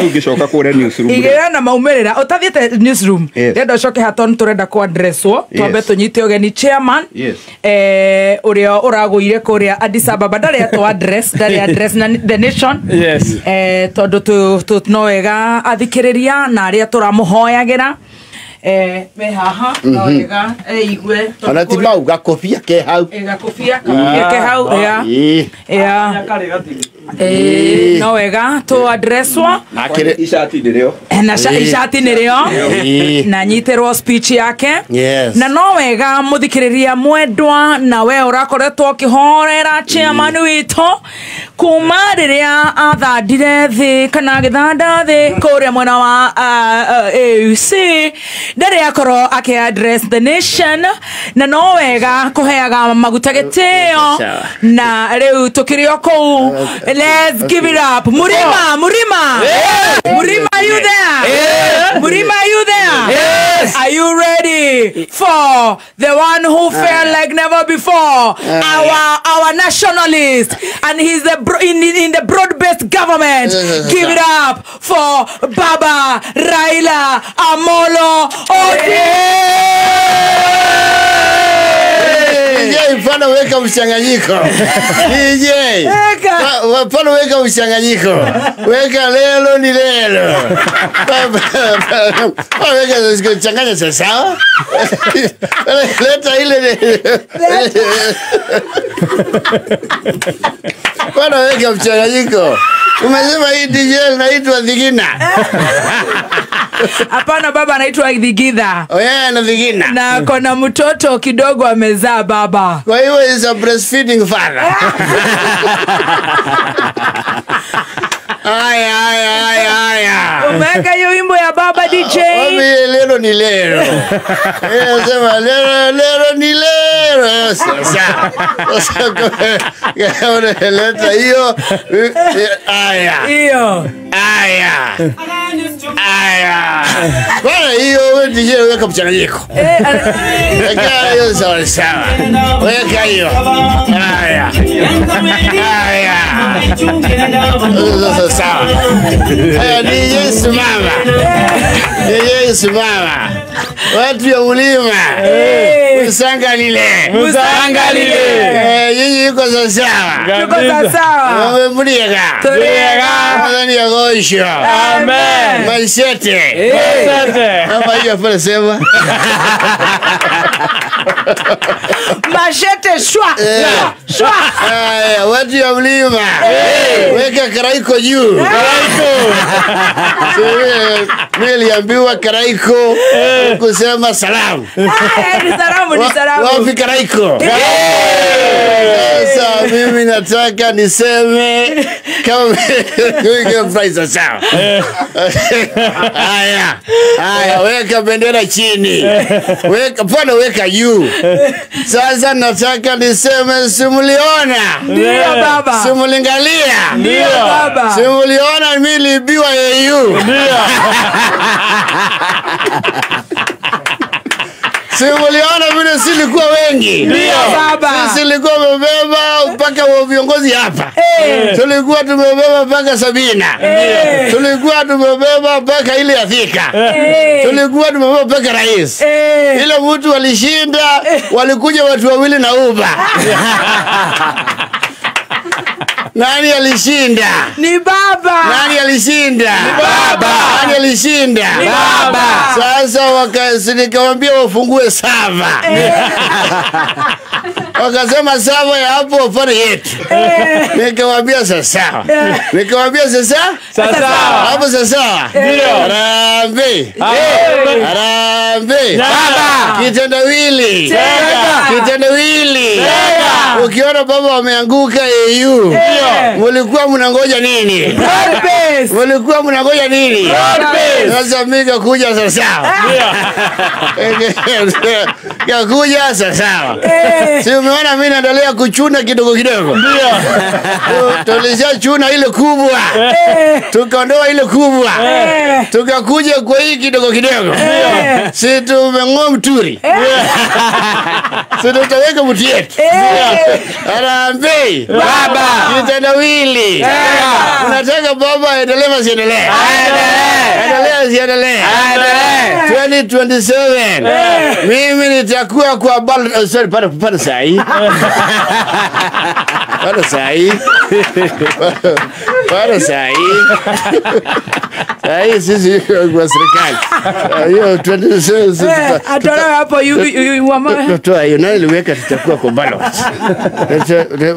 Tũngĩcoka kũrĩa newsroom. Igĩra na maumĩrĩra ũtathiĩte newsroom. Ndĩrenda ũcoke Hatton tũrenda kũ addresswo twambe tũnyite ũgeni chairman. Ũrĩa ũragũire kũrĩa Addis Ababa ndarĩ atũ address, ndarĩ address na the nation. Tondũ no wega athikĩrĩria na arĩa tũramũhoyagĩra. Me haha no wega eigue ona ti mau gakobia ke hau. Gakobia ke hau ya. Ya. No wega tu addresswa ishati nĩrĩo na ishati nĩrĩo na nyitĩrwo speech yake. Na no wega mũthikĩrĩria mwendwa na we ũrakoretwo ũkĩhorera chairman witũ kuma rĩrĩa athandire thĩ kana agĩthanda thĩ kũrĩa mwena wa AUC ndarĩ akorwo akĩ address the nation na no wega kũheaga maguta gĩtĩo na rĩu tũkĩrĩ o kũu. Let's give it up. Murima, Murima. Yeah. Murima, are you there? Yeah. Murima, are you there? Yes. Are you ready for the one who fell like never before? Our nationalist, and he's the in the broad-based government. Give it up for Baba Raila Amolo Odinga. DJ, mfano weka mchanganyiko. DJ, mfano weka mchanganyiko. Weka lelo ni lelo. Weka changanya sasa. Leta ile. Mfano weka mchanganyiko. Umesema hii DJ naitwa Dhigina. Hapana baba, anaitwa Dhigitha. Oh yeah, na Dhigina. Na kona mtoto kidogo amezaa baba. Kwa hiyo is a breastfeeding father. Aya aya aya aya. Umeweka hiyo wimbo ya baba DJ. Mimi lelo ni lelo. Sema lelo lelo ni lelo. Sasa. Sasa leta hiyo. Aya. Hiyo. Aya. Aya. Bwana hiyo wewe DJ weka mchanganyiko. Weka hiyo sawa sawa. Weka hiyo. Aya. Aya. Sasa sawa. DJ simama. DJ simama. Watu ya ulima. Musangalile. Musangalile. Nyinyi yuko sawa. Yuko sawa. Wewe mliega. Tuliega. Ndani ya gosho. Amen. Mashete. Mashete. Hapa hiyo pale sema. Mashete shwa. Shwa. Haya, watu ya mlima. Weka karaiko juu. Karaiko. Mimi niliambiwa karaiko kusema salamu. Ni salamu, ni salamu. Wapi karaiko? Sasa mimi nataka niseme kama weka price sawa. Haya. Haya, weka bendera chini. Weka pona, weka juu. Sasa nataka niseme simuliona. Ndio baba. Simulingalia. Ndio baba. Simuliona mimi nilibiwa AU. Ndio. Simuliona vile silikuwa wengi. Ndio baba. Sisi tulikuwa tumebeba mpaka viongozi hapa. Tulikuwa tumebeba mpaka Sabina. Tulikuwa tumebeba mpaka ile Afrika. Tulikuwa tumebeba mpaka rais. Ile mtu walishinda, walikuja watu wawili na Uber. Nani alishinda? Ni baba. Nani alishinda? Ni baba. Nani alishinda? Ni baba. Sasa nikawaambia wafungue sava. Wakasema sava ya hapo pale yetu. Nikawaambia sasa. Nikawaambia sasa? Sasa. Hapo sasa. Ndio. Harambee. Harambee. Baba. Kitendawili. Kitendawili. Ukiona baba wameanguka AU. Mlikuwa mnangoja nini? Mlikuwa mnangoja nini? Sasa mimi kakuja sasa. Kakuja sasa. Si umeona mimi naendelea kuchuna kidogo kidogo. Ndio. Tulishachuna ile kubwa. Tukaondoa ile kubwa. Tukakuja kwa hii kidogo kidogo. Si tumeng'oa mturi. Si tutaweka mti yetu. Harambee. Baba. Kitendawili. Unataka Mnataka baba aendelee asiendelee? Aendelee asiendelee? Aendelee. 2027 mimi nitakuwa kwa bal, sorry, pale sahi. Pale sahi. Pale sahi. Sahi sisi kwa serikali. Hiyo 2027 Atolewe hapo wama. Toa hiyo, nani aliweka tutakuwa kwa ballot?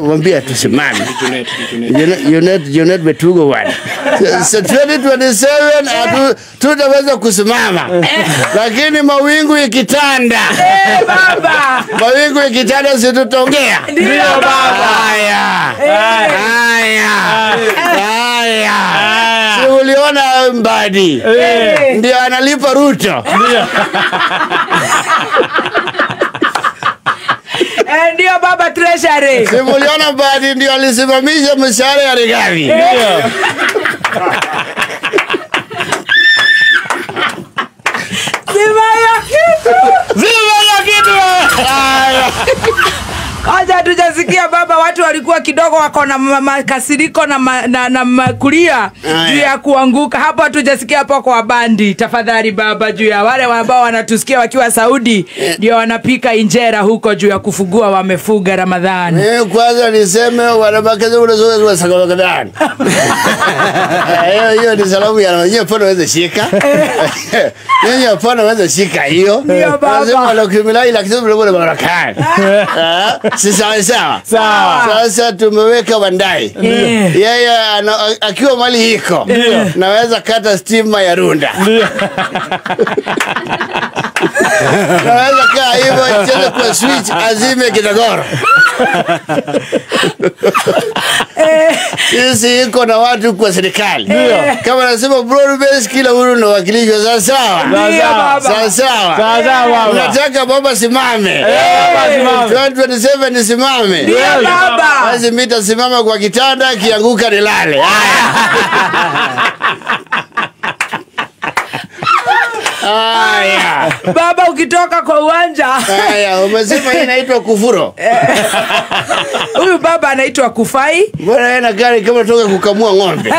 Mwambie tusimame. Junet Betugo one. So 2027 tutaweza kusimama. Lakini mawingu ikitanda. Baba. Mawingu ikitanda si tutaongea. Ndio baba. Haya. Haya. Haya. Si uliona Mbadi? Ndio analipa Ruto. Ndio baba treasury. Si uliona Mbadi ndio alisimamisha mshahara ya Rigathi. Ndio. Zima ya kitu. Zima ya kitu. Haya. Kwanza hatujasikia baba, watu walikuwa kidogo wako na makasiriko na kulia juu ya kuanguka. Hapo hatujasikia hapo kwa bandi. Tafadhali baba, juu ya wale ambao wanatusikia wakiwa Saudi ndio wanapika injera huko juu ya kufugua wamefuga Ramadhani. Mimi kwanza niseme wanabakaza unazoea Ramadhani. Hiyo ni salamu ya wenyewe, hapana waweza shika. Yeye hapana waweza shika hiyo. Ndio baba. Lazima lokimilai lakini ndio barakani. Si sawa sawa. Sawa. Sasa tumeweka Bandai. Yeye akiwa mali iko. Naweza kata stima ya Runda. Naweza kaa hivyo cheza kwa switch azime Kitagoro. Sisi iko na watu kwa serikali. Kama nasema broad base kila huru na wakilishwa sawa sawa. Sawa sawa. Sawa sawa. Unataka baba simame. Baba simame. 2027 nisimame. Ndio baba. Basi mimi nitasimama kwa kitanda, kianguka nilale. Haya. Baba ukitoka kwa uwanja. Haya, umesema hii inaitwa kufuro. Huyu baba anaitwa Kufai. Mbona yeye na gari kama toka kukamua ng'ombe?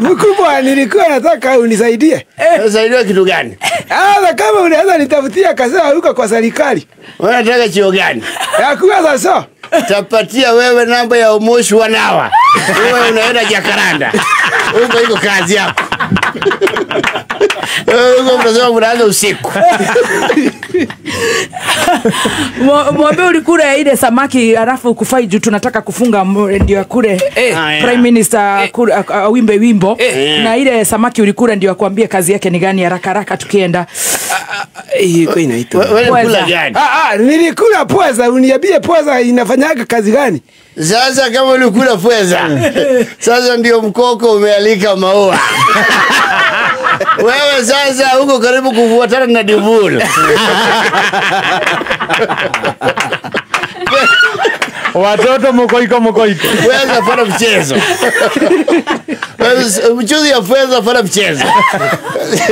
Mkubwa, nilikuwa nataka unisaidie. Unisaidie kitu gani? Kama unaweza nitafutia kazi huko kwa serikali. Wewe unataka cheo gani? Ya kuwa sasa. Tapatia wewe namba ya Umoshi wanawa. Wewe unaenda Jacaranda. Huko iko kazi yako. Huko mnasema mnaanza usiku. Mwambie ulikula ile samaki alafu Kufai juu tunataka kufunga ndio akule. Prime Minister awimbe wimbo. Na ile samaki ulikula ndio akwambie kazi yake ni gani haraka haraka tukienda. Hiyo inaitwa. Wewe kula gani? Nilikula pweza, uniambie pweza inafanyaga kazi gani? Sasa kama ulikula pweza, sasa ndio mkoko umealika maua. Wewe sasa huko karibu kufuatana na Divul. Watoto mkoiko mkoiko. Pweza fana mchezo. Mchezo ya pweza fana mchezo.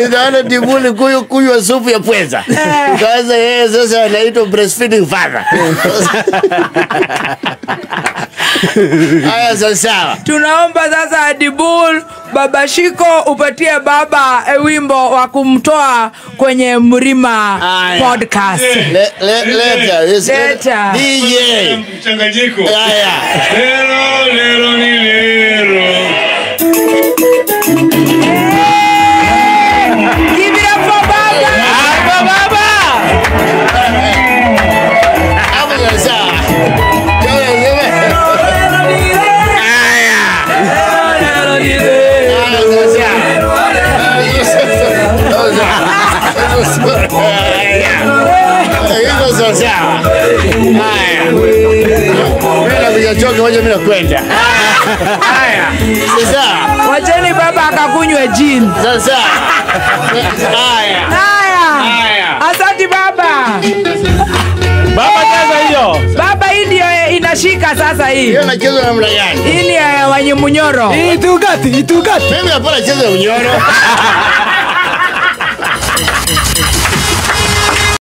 Naona Divul kunywa supu ya pweza. Sasa yeye sasa anaitwa breastfeeding father. Haya sasa. Tunaomba sasa Dibul, Baba Shiko upatie baba wimbo wa kumtoa kwenye Mrima Podcast. Leta. Leta. DJ mchanganyiko. Haya. Lero lero ni lero. Give it up for baba. Baba baba. Hapo sasa. Wacheni baba akakunywe gin. Sasa. Haya. Haya. Asante baba. Baba cheza hiyo. Baba hii ndio inashika sasa hii. Hiyo inachezwa namna gani? Hii ni ya Wanyemunyoro. Itugati, itugati. Mimi hapana cheza unyoro.